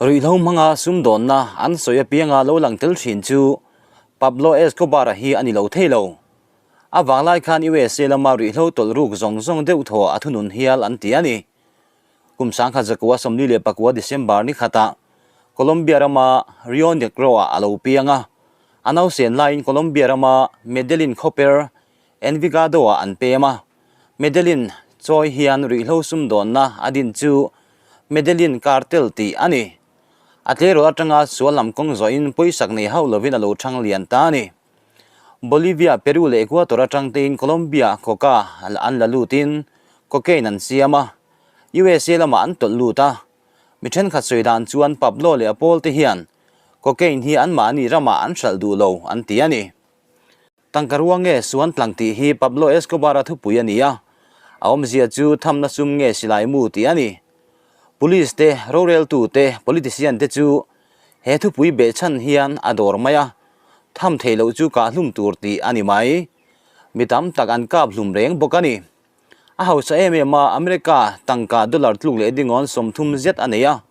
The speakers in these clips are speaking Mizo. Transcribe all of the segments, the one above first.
Ruihhlo hmanga sumdawnna an sawi apianga lo lang tel thin chu Pablo Escobar-a hi a ni lo thei lo. A vanglai khan USA lama ruihhlo tawlh ruk zawng zawng deuh thaw a thunun hial an ti a ni. Kum 1949 December ni khatah Colombia rama Rio Negro-ah a lo piang a, a nausen laiin Colombia rama Medellin khawper Envigado-ah an pem a. Medellin chawi hian ruihhlo sumdawnna a din chu Medellin Cartel tih a ni. A tleirawl atanga sual lam kawng zawhin pawisak nei hauh lovin a lo thang lian ta a ni. Bolivia, Peru leh Ecuador atang tein Colombia coca an la lutin cocaine an siam a, USA lamah an tawlh lut a. Mi thenkhat sawi dan chuan Pablo leh a pawl te hian cocaine hi anmahni ramah an hralh duh lo an ti a ni. Tangka rua nge suan tlang tih hi Pablo Escobar-a thupui a ni a, a awmzia chu thamna sum nge silai mu tih a ni. Police te, roreltu te, politician te chu he thupui behchhan hian a dawr mai a, tham theih loh chu kah hlum tur tih a ni mai. Mi tam tak an kap hlum reng bawk a ni. A hausa em em a, America tangka dollar tluk leh dingawn 30 zet a nei a.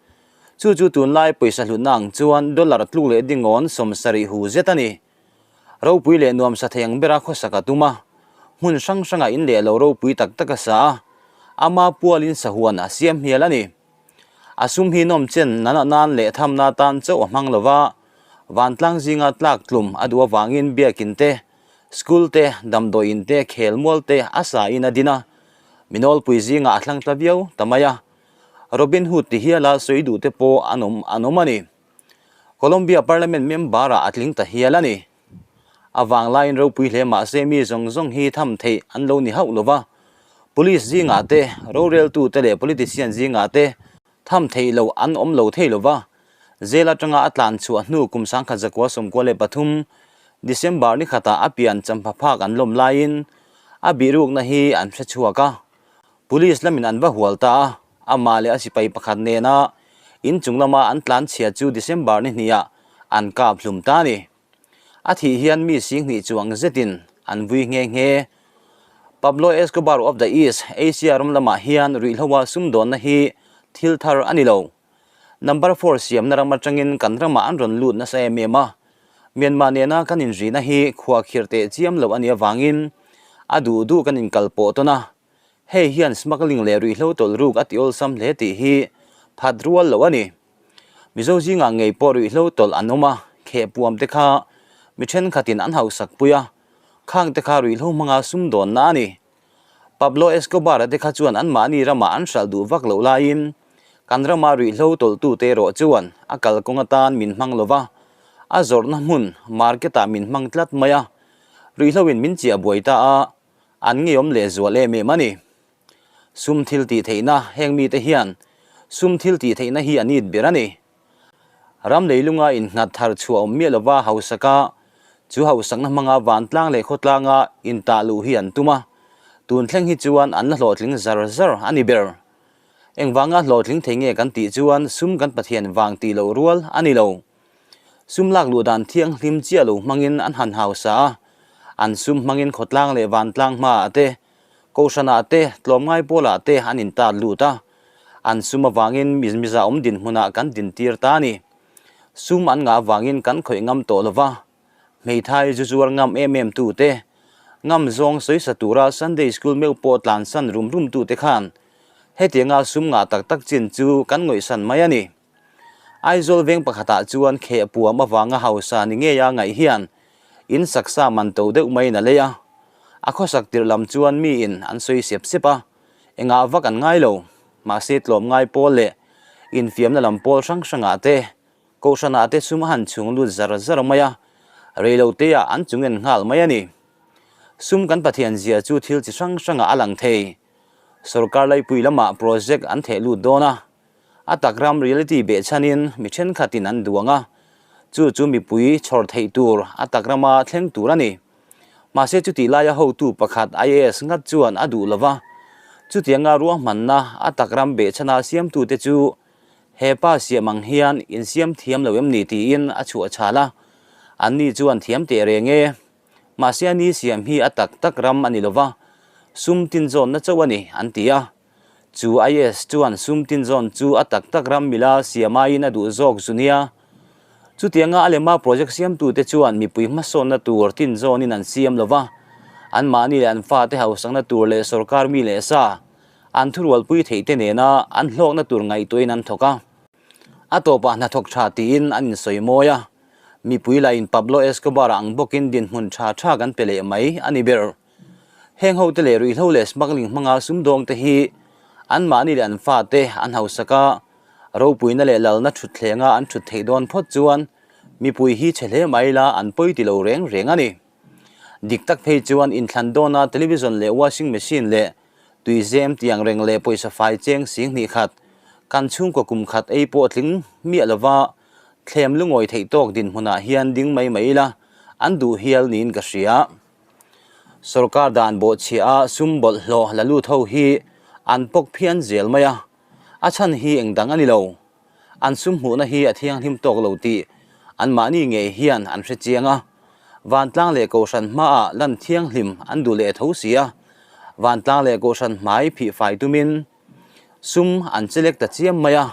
Chu chu tunlai pawisa hlutna ang chuan dollar tluk leh dingawn 70 hu zet a ni. Ropui leh nuamsa thei ang bera khawsak a tum a, hmun hrang hrangah in leh lo ropui tak tak a sa a, ama pualin sahuan a siam hmel a ni. A sum hi nawm chen nana nan leh thamna tan chauh a hmang lo va, vantlang zinga tlak tlum a duh avangin biakin te, school te, damdawiin te, khelmual te a sa in a din a, minawlpui zingah a thlang tla viau ta mai a. Robin Hood ti hiala sawi duh te pawh an awm an awm a ni. Colombia Parliament member-ah a tling ta hial a ni. A vanglaiin ropui hle mah se mi zawng zawng hi tham theih an lo ni hauh lo va. Police zingah te, roreltute leh politician zingah te tham theih loh an awm lo thei lo va. Jail atanga a tlan chhuah hnu kum 1993 December ni khatah a pian champha phak an lawm laiin a bihrukna hi an hre chhuak a. Police lamin an va hual ta a, amah leh a sipai pakhat nena inchung lama an tlan chhia chu December ni hniah an kap hlum ta a ni. A thih hian mi 20,000 chuang zetin an vui nghe nghe. Pablo Escobar of the East Asia ram lamah hian ruihhloa sumdawnna hi thil thar a ni lo. Number four siamna ram atangin kan ramah an rawn lut nasa em em a, Myanmar nena kan inrihna hi khua khirh teh chiam loh a nih avangin a duh duh kan inkalpawh tawn a, hei hian smuggling leh ruihhlo tawlh ruk a ti awlsam hle tih hi phat rual loh a ni. Mizo zingah ngei pawh ruihhlo tawlh an awm a, khehpuam te kha mi thenkhatin an hausak pui a, khang te kha ruihhlo hmanga sumdawnna a ni. Pablo Escobar-a te kha chuan anmahni ramah an hralh duh vak loh laiin kan rama ruihhlo tawlhtute erawh chuan a kalkawng atan min hmang lo va, a zawrhna hmun market-ah min hmang tlat mai a, ruihhloin min chiah buai ta a, an ngeiawm lehzual em em a ni. Sum thil tih theihna heng mite hian sum thil tih theihna hi a nit ber a ni. Ram leilunga innghat thar chhuah awm miah lova hausaka chu hausakna hmanga vantlang leh khawtlanga intah luh hi an tum a, tun thleng hi chuan an la hlawhtling zar zar a ni ber. Engvanga hlawhtling thei nge kan tih chuan sum kan Pathian vang tih loh rual a ni lo. Sum lak luh dan thianghlim chiah lo hmangin an han hausa a, an sum hmangin khawtlang leh vantlang hmaah te, Kohhranah te, tlawmngai pawlah te an intat lut a, an sum avangin miza awm dinhmunah kan dintir ta a ni. Sum an ngah avangin kan khawih ngam tawh lo va, hmeithai zu zuar ngam em em tu te, ngam zawng sawisa tura Sunday School meuh pawh tlansan rum rum tu te khan hetianga sum ngah tak tak chin chu kan ngawihsan mai a ni. Aizawl veng pakhatah chuan kheh puam avanga hausa ni ngeia ngaih hian in saksa man to deuh maiin a lei a. A khawsak tirh lam chuan miin an sawi sep sep a, engah vak an ngai lo. Mahse tlawm ngai pawl leh infiamna lam pawl hrang hrangah te, kohhranah te sum a han chhung lut zar zar mai a, reiloteah an chungen nghal mai a ni. Sum kan Pathian zia chu thil chi hrang hrangah a lang thei. Sorkar laipui lamah project an theh lut dawn a. A tak ram reality behchhanin mi thenkhatin an duang a, chu chu mipui chhawr theih tur a tak rama thleng tur a ni. Mahse chutih laia hotu pakhat IAS ngat chuan a duh lova, chutianga ruahmanna a tak ram behchhana siamtute chu he pa siam ang hian insiam thiam lo em ni tiin a chhuah chhal a, anni chuan thiam teh reng e. Mahse a ni siam hi a tak tak ram a ni lova, sum tinzawnna chauh a ni an ti a. Chu IAS chuan sum tinzawn chu a tak tak ram mila siam aiin a duh zawk zu nia. Chutianga a lema project siamtute chuan mipui hmasawnna tur tinzawnin an siam lo va, anmahni leh an fate hausakna tur leh sorkar mi leh sa an thurualpui theihte nena an hlawkna tur ngaihtuahin an thawk a. A tawpah hnathawk tha tiin an insawi mawi a, mipui lahin Pablo Escobar-a ang bawkin dinhmun tha tha kan pe leh mai a ni ber. Heng hote leh ruihhlo leh smuggling hmanga sumdawngte hi anmahni leh an fate an hausak a, ropuina leh lalna thutthlengah an thut theih dawn phawt chuan mipui hi chhe hle mai la an pawi ti lo reng reng a ni. Dik tak phei chuan inthlan dawna television leh washing machine leh tuizem tiang reng leh pawisa fai cheng sing hnih khat kan chhungkaw kum khat ei pawh tling miah lova thlem lungawi theih tawk dinhmunah hian ding mai mai ila an duh hial niin ka hria. Sorkar dan bawhchhiah a sum bawlhhlawh la lut ho hi an pawk phian zel mai a, a chhan hi eng dang a ni lo. An sum hmuhna hi a thianghlim tawk lo tih anmahni ngei hian an hre chiang a, vantlang leh kohhran hmaah lan thianghlim an duh leh tho si a, vantlang leh kohhran hmai phihfai tumin sum an chelek ta chiam mai a.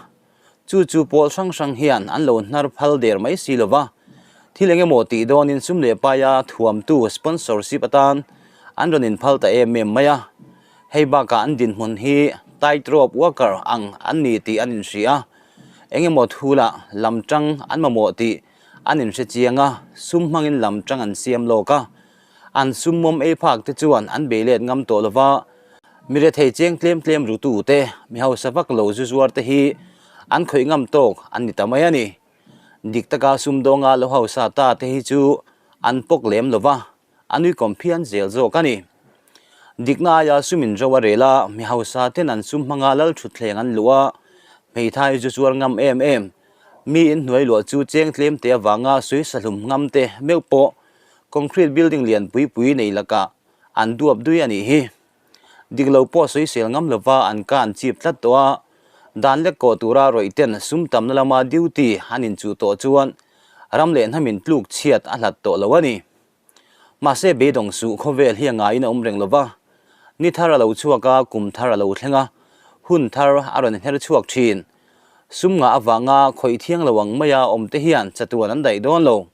Chu chu pawl hrang hrang hian an lo hnar phal der mai si lo va, thil eng emaw tih dawnin sum leh paia thuamtu sponsorship atan an rawn inphal ta em em mai a. Hei bakah an dinhmun hi tight rope walker ang an ni tih an inhria a, eng emaw thu lah lam tang an mamawh tih an inhre chiang a, sum hmangin lam tang an siam lawk a. An sum mawm ei phak te chuan an bei let ngam tawh lova, mi rethei cheng tlem tlem rutu te, mi hausa vak lo zu zuar te hi an khawih ngam tawk an ni ta mai a ni. Dik taka sumdawnga lo hausa ta te hi chu an pawk lem lova, a nuikawm phian zel zawk a ni. Dikna aia sum in ro a rel a, mi hausa ten an sum hmanga lal thutthleng an luh a, hmeithai zu zuar ngam em em, mi in hnuai luah chu cheng tlem te avanga sawi sahlum ngam te meuh pawh Concrete building lian pui pui nei lakah an duap dui a nih hi. Dik lo pawh sawisel ngam lova an ka an chip tlat tawh a, dan lek kawh tura rawih ten sum tamna lama duty an inchuh tawh chuan ram leh hnamin tluk chhiat a hlat tawh lo a ni. Mahse beidawng suh khawvel hi a ngaiin a awm reng lova, ni thar a lo chhuak a, kum thar a lo thleng a, hun thar a rawn inher chhuak thin. Sum ngah avanga khawih thiang lo ang maia awm te hian chatuan an daih dawn lo.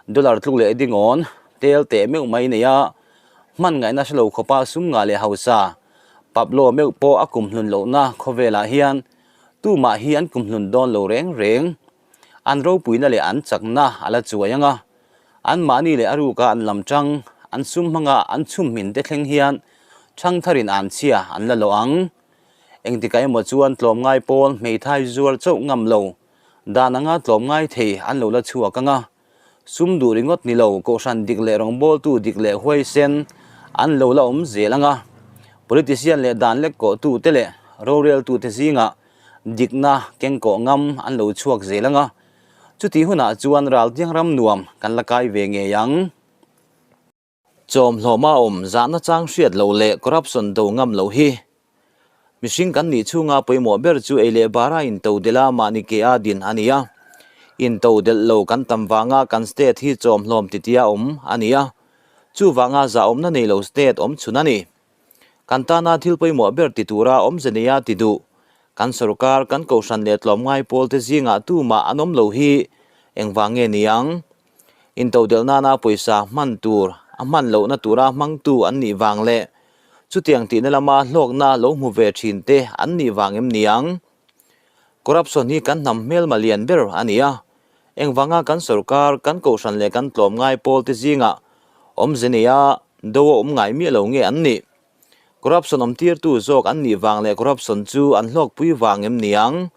Dollar tluk leh dingawn tel teh meuh mai nei a, hman ngaihna hre lo khawpa sum ngah leh hausa Pablo meuh pawh a kumhlun lohna khawvelah hian tumah hi an kumhlun dawn lo reng reng. An ropuina leh an chakna a la chuai ang a, anmahni leh a ruka an lam tang, an sum hmanga an chhum hmin te thleng hian thangtharin an chhia an la lo ang. Engtikah emaw chuan tlawmngai pawl hmeithai zuar chauh ngam lo Dan anga tlawm ngai thei an lo la chhuak ang a, sum duh ringawt ni lo kohhran dik leh rawngbawltu dik leh huaisen an lo la awm zel ang a, politician leh dan lek kawhtute leh roreltute zingah dikna kengkawh ngam an lo chhuak zel ang a, chutih hunah chuan raltiang ram nuam kan la kai ve ngei ang. Chawmhlawma awm zahna chang hriat loh leh corruption do ngam loh hi mihring kan nih chhunga pawimawh ber chu ei leh bara intodelh a mahni ke a din a ni a. Intodelh lo kan tam vanga kan state hi chawmhlawm titia awm a ni a, chuvanga zahawmna nei lo state awm chhun a ni. Kan tana thil pawimawh ber ti tura awmze neia ti duh kan sorkar, kan kohhran leh tlawmngai pawlte zingah tumah an awm lo hi engvang nge ni ang? Intodelh nana pawisa hman tur a hman lohna tura hmangtu an nih vang leh chutiang tihna lama hlawkna lo hmu ve thin te an nih vang em ni ang? Corruption hi kan hnam hmelma lian ber a ni a, engvanga kan sorkar, kan kohhran leh kan tlawmngai pawl te zingah awmze neia do a awm ngai miah lo nge an nih? Corruption awmtirtu zawk an nih vang leh corruption chu an hlawkpui vang em ni ang?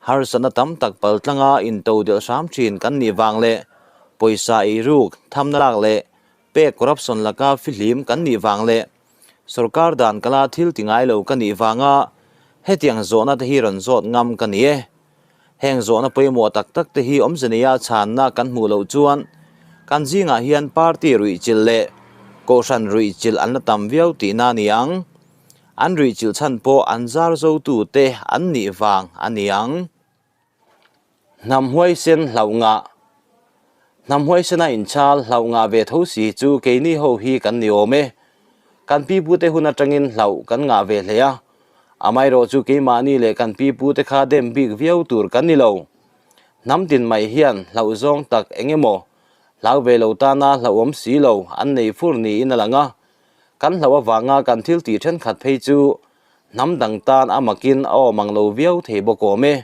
Harsatna tam tak paltlanga intodelh hram thin kan nih vang leh pawisa eiruk, thamna lak leh pek corruption laka fihlim kan nih vang leh sorkar dan kala thil ti ngai lo ka nih vanga hetiang zawhna te hi rawn zawt ngam ka ni e. Heng zawhna pawimawh tak tak te hi awmze neia chhanna kan hmuh loh chuan kan zingah hian party ruihchilh leh kohhran ruihchilh an la tam viau tihna a ni ang. An ruihchilh chhan pawh an zar zotute an nih vang a ni ang. Hnam huaisen hlauh ngah Hnam huaisena inchal hlauh ngah ve tho si chu keini ho hi kan ni awm e. Kan pipute hun atangin hlauh kan ngah ve hle a. Amaherawhchu keimahni leh kan pipute kha dem bik viau tur kan ni lo. Hnam tin mai hian hlauhzawng tak eng emaw hlau ve lo tana hlauhawm si lo an nei fur niin a lang a. Kan hlauh avanga kan thil tih thenkhat phei chu hnam dang tan a makin a awm ang lo viau thei bawk awm e.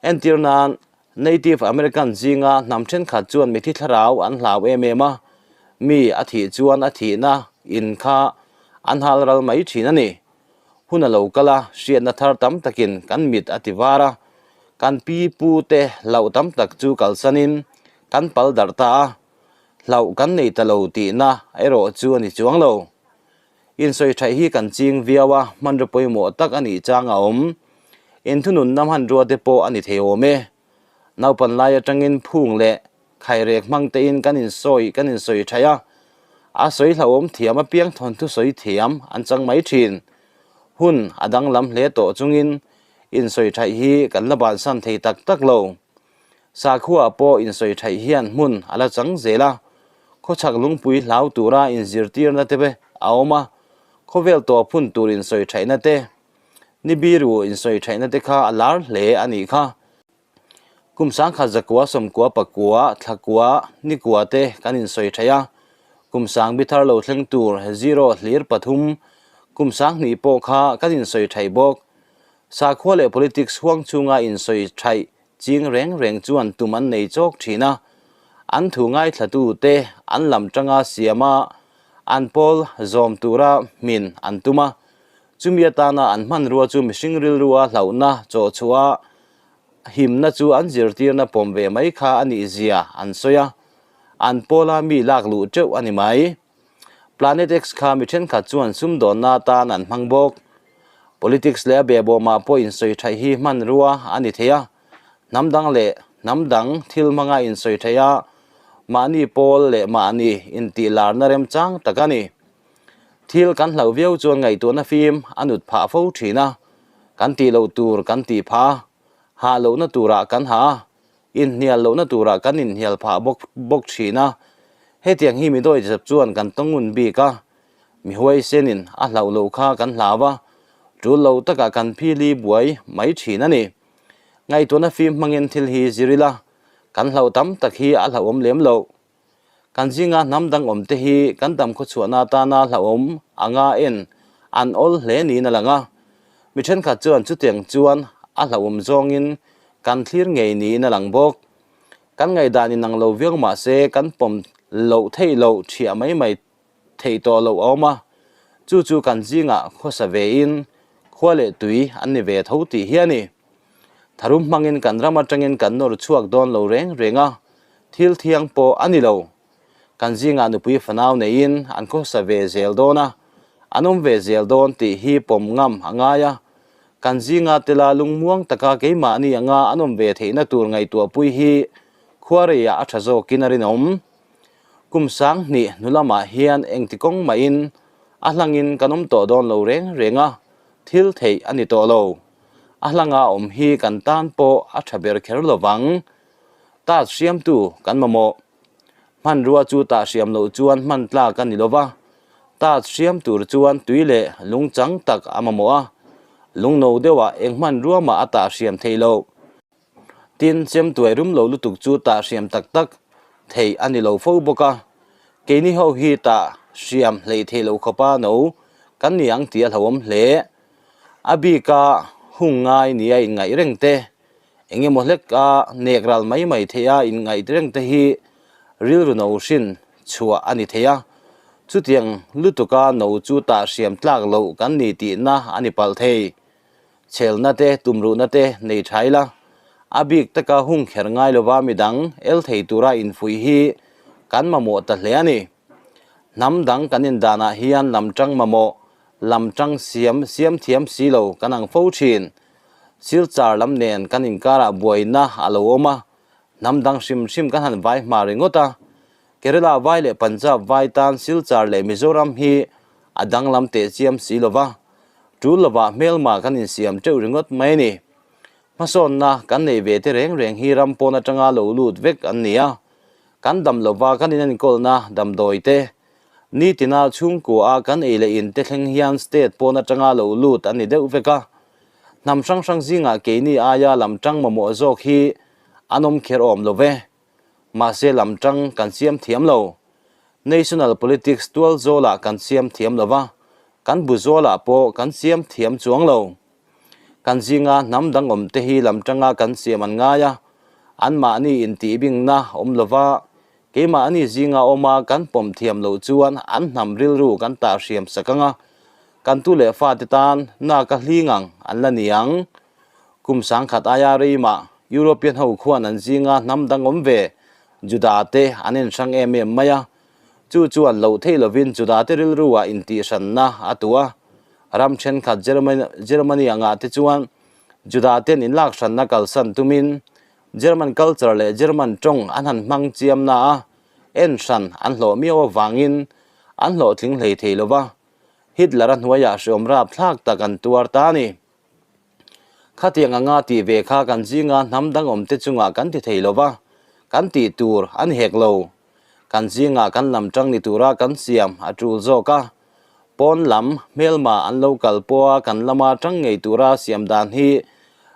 Entir nan, Native American zinga hnam thenkhat chuan mithi thlarau an hlau em em a, mi a thih chuan a thihna in kha an hal ral mai thin a ni. Hun a lo kal a, hriatna thar tam takin kan mit a ti var a, kan pi pu te hlauh tam tak chu kalsanin kan pal darh ta a, hlauh kan nei ta lo tihna erawh chu a ni chuang lo. Insawi thaih hi kan ching viau a, hmanraw pawimawh tak a nih chang a awm. Inthununna hmanrua te pawh a ni thei awm e. Naupan lai atangin phung leh khairek hmang tein kan insawi kan insawi thaih a, a sawi hlauhawm thiam apiang thawnthu sawi thiam an chang mai thin. Hun a danglam hle tawh chungin insawi thaih hi kan la bansan thei tak tak lo. Sakhuaah pawh insawi thaih hian hmun a la chang zel a, khawchhak lungpui hlau tura inzirtirna te a awm a, khawvel tawp hun tur insawi thaihna te, ni biru insawi thaihna te kha a lar hle a nih kha. Kum sangkhat zakua sawmkua pakua thlakua nikua te kan insawi thaih a, kum sang bi thar lo thleng tur zero hlir pathum kum sanghnih pawh kha kan insawi thaih bawk. Sakhua leh politics huang chunga insawi thaih ching reng reng chuan tum an nei chawk thin a, an thu ngaithla te an lam tanga siam a, an pawl zawm tura hmin an tum a. Chumi atana an hmanrua chu mihring rilrua hlauhna chawh chhuah a, himna chu an zirtirna pawm ve mai kha a nih zia an sawi a, an pawla mi lak luh teuh a ni mai. Planet X kha mi thenkhat chuan sumdawnna atan an hmang bawk. Politics leh a behbawmah pawh insawi thaih hi hmanrua a ni thei a, hnam dang leh hnam dang thil hmanga insawi thaih a, mahni pawl leh mahni intihlarna remchang tak a ni. Thil kan hlauh viau chuan ngaihtuahna fim a nut phah fo thin a, kan tih loh tur kan tih phah a, hah lohna turah kan hah a, Inhnial lohna turah kan inhnial phah bawk bawk thin a, hetiang hi mi dawihzep chuan kan tawngun bik a, mi huaisenin a hlauh loh kha kan hlau a, tul lo takah kan phili buai mai thin a ni. Ngaihtuahna fim hmangin thil hi zir ila, kan hlauh tam tak hi a hlauhawm lem loh. Kan zinga hnam dang awm te hi kan dam khawchhuahna atana hlauhawm anga en an awl hle niin a lang a. Mi thenkhat chuan chutiang chuan a hlauhawm zawngin kan thlir ngei niin a lang bawk. Kan ngaihdan inang lo viau mah se kan pawm loh theih loh thiah mai mai theih tawh loh a awm a, chu chu kan zingah khawsa vein khua leh tui an ni ve tho tih hi a ni. Tharum hmangin kan ram atangin kan nawr chhuak dawn lo reng reng a, thil thiang pawh a ni lo. Kan zingah nupui fanau neiin an khawsa ve zel dawn a, an awm ve zel dawn tih hi pawm ngam a ngai a. Kan zinga tela lungmuang taka keimahni anga an awm ve theihna tur ngaihtuahpui hi khuareiah a tha zawkin a rinawm. Kum sanghnih hnu lamah hian engti kawng mahin a hlangin kan awm tawh dawn lo reng reng a, thil theih a ni tawh lo. A hlanga awm hi kan tan pawh a tha ber kher lo vang. Tah hriamtu kan mamawh. Hmanrua chu tah hriam loh chuan hman tlak a ni lo va, tah hriam tur chuan tui leh lungchang tak a mamawh a, lungno deuhah eng hmanrua mah a tah hriam theih loh. Tin, chemtuai rum lo lutuk chu tah hriam tak tak theih a ni lo fo bawk a, keini ho hi tah hriam hleih theih loh khawpa no kan ni ang tih a hlauhawm hle. A bika hung ngai nia inngaih reng te, eng emaw hlek a nek ral mai mai theih a inngaih reng te hi rilru no hrin chhuah a ni thei a, chutiang lutuka no chu tah hriam tlak loh kan ni tihna a ni palh thei. Chhelna te, tumruhna te nei tha ila, a bik taka hung kher ngai lova midang el thei tura infuih hi kan mamawh ta hle a ni. Hnam dang kan indanah hian lam tang mamawh, lam tang siam siam thiam si lo kan ang fo thin. Silchar lam nen kan inkarah buaina a lo awm a, hnam dang hrim hrim kan han vai hma ringawt a. Kerala vai leh Punjab vai tan Silchar leh Mizoram hi a danglam tehchiam si lova, Tul lovah hmelma kan insiam teuh ringawt mai a ni. Hmasawnna kan nei ve te reng reng hi ram pawn atanga lo lut vek an ni a. Kan dam lova kan inenkawlna damdawi te, Nitina chhungkua a kan ei leh in te thleng hian state pawn atanga lo lut an ni deuh vek a. Hnam hrang hrang zingah keini aia lam tang mamawh zawk hi an awm kher awm lo ve. Mahse lam tang kan siam thiam lo. National politics tual zawlah kan siam thiam lo va, kan bu zawlah pawh kan siam thiam chuang lo. Kan zinga hnam dang awm te hi lam tanga kan siam an ngai a, anmahni intihbingna awm lo va, Keimahni zinga awma kan pawm thiam loh chuan an hnam rilru kan tah hriam sak ang a, kan tu leh fate tan na ka hling ang an la ni ang. Kum sangkhat aia reimah European ho khuan an zinga hnam dang awm ve Juda te an enhrang em em mai a, chu chuan loh theih lovin Juda te rilruah intihhranna a tu a. Ram thenkhat Germany angah te chuan Juda ten inlakhranna kalsan tumin German culture leh German tawng an han hmang chiam na a, en hran an hlawh miau avangin an hlawhtling hlei thei lo va, Hitler-a hnuaiah hreawm rapthlak tak an tuar ta a ni. Khatiang anga tih ve kha kan zinga hnam dang awmte chungah kan ti thei lo va, kan tih tur a ni hek lo. Kan zingah kan lam tang ni tura kan siam a tul zawk a, pawn lam hmelma an lo kal pawha kan lama tang ngei tura siam dan hi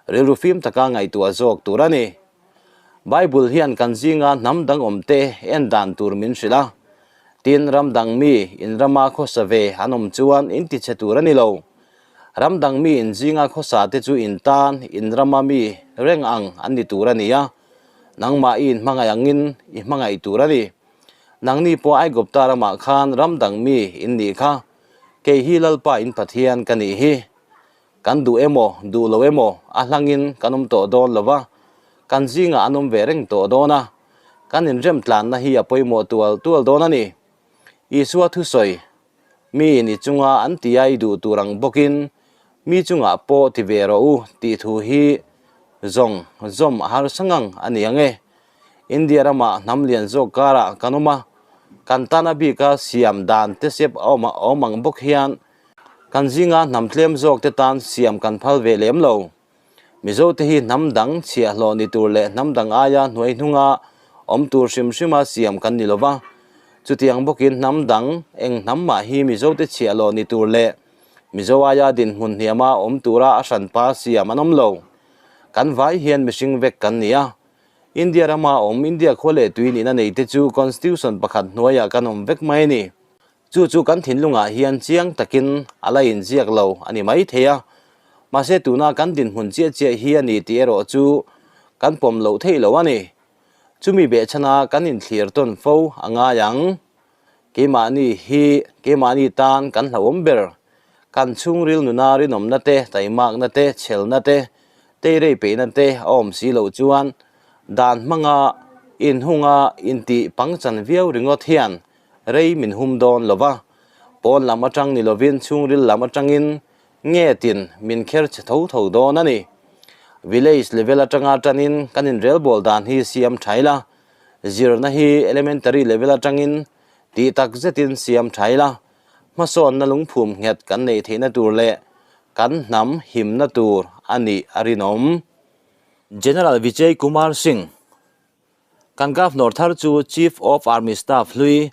rilru fim taka ngaihtuah zawk tur a ni. Bible hian kan zinga hnam dang awmte en dan tur min hrilh a, tin ram dang mi in rama khawsa ve an awm chuan in tichhe tur a ni lo. Ram dang mi in zinga khawsa te chu in tan in rama mi reng ang an ni tur a ni a, Nangmah i inhmangaih angin i hmangaih tur a ni. Nangni pawh Aigupta ramah khan ram dang mi in nih kha. Kei hi Lalpa in Pathian ka nih hi. Kan duh emaw, duh lo emaw a hlangin kan awm tawh dawn lo va, kan zingah an awm ve reng tawh dawn a. Kan inremtlanna hi a pawimawh tual tual dawn a ni. Isua thusawi, Mi ni chunga an tia i duh tur ang bawkin mi chungah pawh ti ve rawh u tih thu hi zawng zawm a harsa ngang a ni ang e. India ramah hnam lian zawk karah kan awm a, kan tana bika siam dan te sep a awm a awm ang bawk hian kan zinga hnam tlem zawk te tan siam kan phal ve lem lo. Mizo te hi hnam dang chhiahhlawh ni tur leh hnam dang aia hnuai hnunga awm tur hrim hrima siam kan ni lova. Chutiang bawkin hnam dang eng hnam mah hi Mizo te chhiahhlawh ni tur leh Mizo aia dinhmun hniama awm tura a hranpa siam an awm lo. Kan vai hian mihring vek kan ni a. India rama awm India khua leh tui nihna nei te chu Constitution pakhat hnuaiah kan awm vek mai a ni. Chu chu kan thinlungah hian chiang takin a la inziak lo a ni mai thei a, mahse tuna kan dinhmun chiah chiah hi a ni tih erawh chu kan pawm loh theih lo a ni. Chumi behchhana kan inthlir tawn fo a ngai ang. Keimahni hi keimahni tan kan hlauhawm ber. Kan chhungril nuna rinawmna te, taimakna te, chhelna te, teirei peihna te a awm si loh chuan dan hmanga inhunga intih pangchan viau ringawt hian Rei min hum dawn lo va, pawn lam atang ni lovin chhungril lam atangin nge tin min kher che tho tho dawn a ni. Village level atanga tanin kan inrelbawl dan hi siam tha ila, zirna hi elementary level atangin tih tak zetin siam tha ila, hmasawnna lungphum nghet kan neih theihna tur leh kan hnam himna tur a nih a rinawm. General Vijay Kumar Singh. Kan Governor thar chu Chief of Army Staff hlui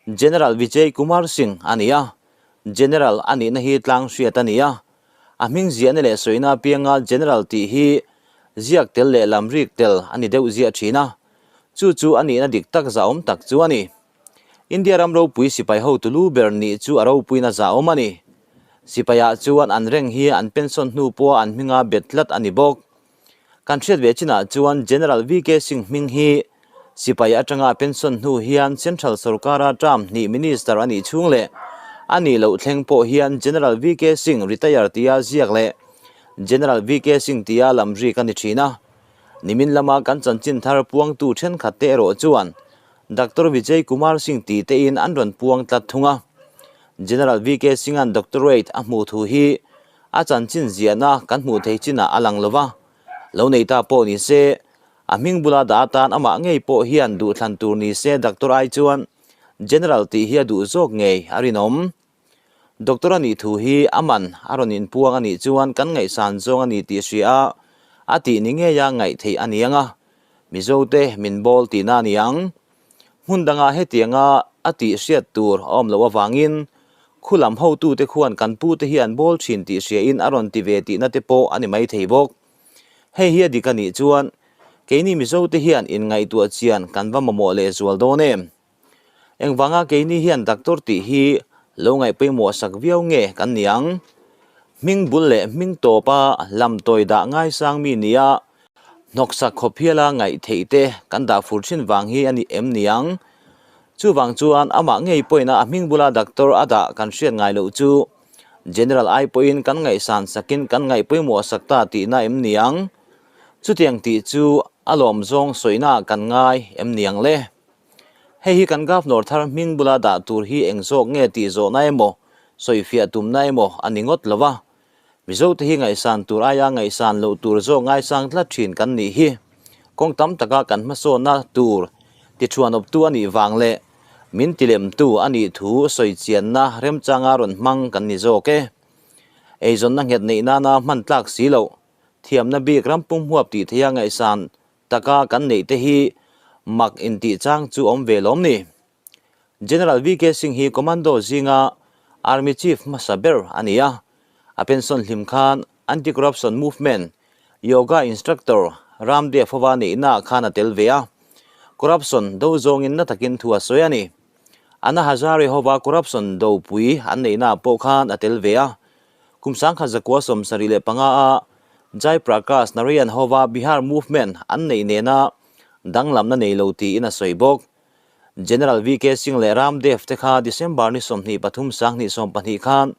General Vijay Kumar Singh a ni a, General a nihna hi tlang hriat a ni a. A hming ziahna leh sawina apianga General tih hi ziak tel leh lam rik tel a ni deuh ziah thin a, chu chu a nihna dik tak zahawm tak chu a ni. India ram ropui sipai hotu lu ber nih chu a ropuina zahawm a ni. Sipaiah chuan an reng hi an pension hnu pawha an hminga bet tlat a ni bawk. Kan hriat ve chinah chuan General VK Singh hming hi sipai atanga a pension hnu hian Central sorkara term hnih Minister a nih chhung leh a nih loh thleng pawh hian General VK Singh retire tia ziak leh General VK Singh tia lam rik a ni thin a. Nimin lama kan chanchin thar puangtu thenkhat te erawh chuan Doctor Vijay Kumar Singh tih tein an rawn puang tlat thung a. General VK Singh-a'n doctorate a hmuh thu hi A chanchin ziahna kan hmuh theih chinah a lang lo va, lo nei ta pawh ni se, a hming bula dah atan amah ngei pawh hian duhthlan tur ni se Doctor ai chuan General tih hi a duh zawk ngei a rinawm. Doctor a nih thu hi a man a rawn inpuang a nih chuan kan ngaihsan zawng a ni tih hria a, a tih ni ngeia ngaih theih a ni ang a, Mizote min bawl tihna a ni ang. Hmun dangah hetianga. a tih hriat tur a awm loh avangin khulam hotute khuan kan pute hi an bawl thin tih hriain a rawn ti ve tihna te pawh a ni maithei bawk. Hei hi a dik a nih chuan keini Mizote hian inngaihtuah chian kan va mamawh lehzual dawn em? Engvanga keini hian doctor tih hi lo ngaih pawimawh sak viau nge kan ni ang? Hming bul leh hming tawpa lam tawi dah ngaisang mi nia hnawksak khawp hiala ngaih theih te kan dah fur thin vang hi a ni em ni ang? Chuvang chuan amah ngei pawhin a hming bula doctor a dah kan hriat ngai loh chu General ai pawhin kan ngaihsan sakin kan ngaih pawimawh sak ta tihna em ni ang? Chutiang tih chu a lawm zawng sawina kan ngai em ni ang le? Hei hi kan Governor thar hming bula dah tur hi eng zawk nge tih zawhna emaw, sawifiah tumna emaw a ni ngawt lo va. Mizote hi ngaihsan tur aia ngaihsan loh tur zawk ngaisang tlat thin kan nih hi. Kawng tam taka kan hmasawnna tur tichhuanawptu a nih vang leh min tilemtu a nih thu sawi chianna remchanga rawn hmang kan ni zawk e. Eizawnna nghet neih nana hman tlak si loh, thiamna bik ram pum huap tih theiha ngaihsan Taka kan neih te hi mak intih chang chu awm ve lawm ni. General VK Singh hi Commando zinga Army Chief hmasa ber a ni a. A pension hlim khan Anti-Corruption Movement Yoga Instructor Ramdev hova neihna ah khan a tel ve a. Corruption do zawngin na takin thu a sawi a ni. Anna Hazare hova Corruption dopui an neihna ah pawh khan a tel ve a. Kum 1975 a Jai Prakash Narayan hova Bihar Movement an neih nena danglamna nei lo tiin a sawi bawk. General VK Singh leh Ram Dev te kha December ni 23 2020 khan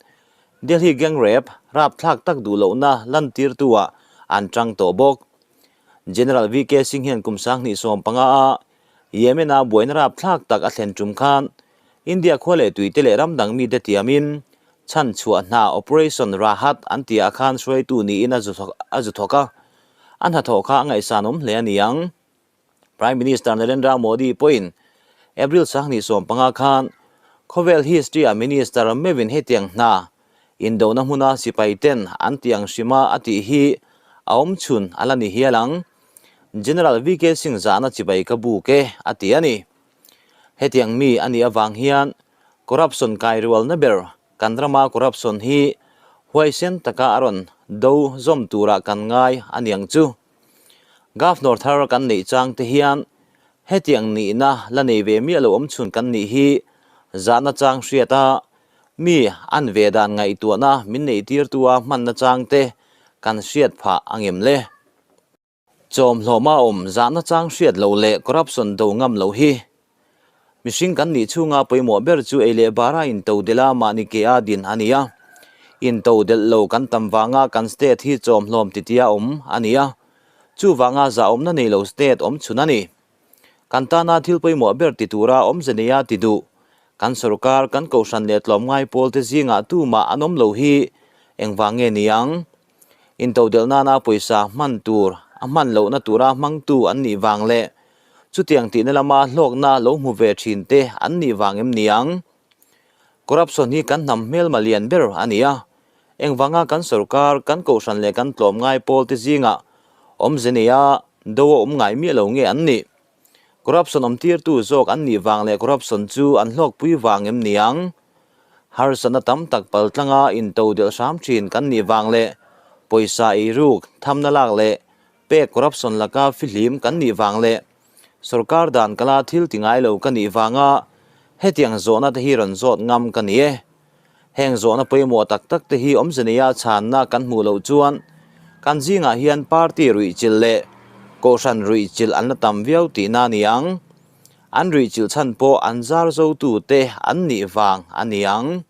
Delhi gang rape rapthlak tak duh lohna lantirtu ah an tang tawh bawk. General VK Singh hian kum 2015 a Yemen a buaina rapthlak tak a thlen tum khan India khua leh tuite leh ram dang mite tiamin chhanchhuah hna Operation Rahat an tih ah khan hruaitu niin a zu thawk a, a hnathawh kha a ngaihsanawm hle a ni ang. Prime Minister Narendra Modi pawhin April 2015 khan khawvel history ah Minister meuhin hetiang hna indona hmuna sipai ten an tih ang hrima a tih hi a awm chhun a la ni hial ang. General VK Singh zahna chibai ka buk e a ti a ni. Hetiang mi a nih avang hian corruption kai rualna ber kan rama corruption hi huaisen taka a rawn do zawm turah kan ngai a niang chu. Governor thar kan neih chang te hian hetiang nihna la nei ve miah lo awm chhun kan nih hi zahna chang hriat a, mi an ve dan ngaihtuahna min neih tirtu a hmanna chang te kan hriat phah angem le? Chawmhlawma awm zahna chang hriat loh leh corruption do ngam loh hi mihring kan nih chhunga pawimawh ber chu ei leh bara intodelh a mahni ke a din a ni a. Intodelh lo kan tam vanga kan state hi chawmhlawm titia awm a ni a, chuvanga zahawmna nei lo state awm chhun a ni. Kan tana thil pawimawh ber ti tura awmze neia ti duh kan sorkar, kan kohhran leh tlawmngai pawlte zingah tumah an awm lo hi engvang nge ni ang? Intodelh nana pawisa hman tur a hman lohna tura hmangtu an nih vang leh chutiang tihna lama hlawkna lo hmu ve thin te an nih vang em ni ang? Corruption hi kan hnam hmelma lian ber a ni a, engvanga kan sorkar, kan kohhran leh kan tlawmngai pawl te zingah awmze neia do a awm ngai miah lo nge an nih? Corruption awmtirtu zawk an nih vang leh corruption chu an hlawkpui vang em ni ang? Harsatna tam tak paltlanga intodelh hram thin kan nih vang leh pawisa eiruk, thamna lak leh pek corruption laka fihlim kan nih vang leh sorkar dan kala thil ti ngai lo ka nih vanga hetiang zawhna te hi rawn zawt ngam ka ni e. Heng zawhna pawimawh tak tak te hi awmze neia chhanna kan hmuh loh chuan kan zingah hian party ruihchilh leh kohhran ruihchilh an la tam viau tihna a ni ang. An ruihchilh chhan pawh an zar zotute an nih vang a ni ang.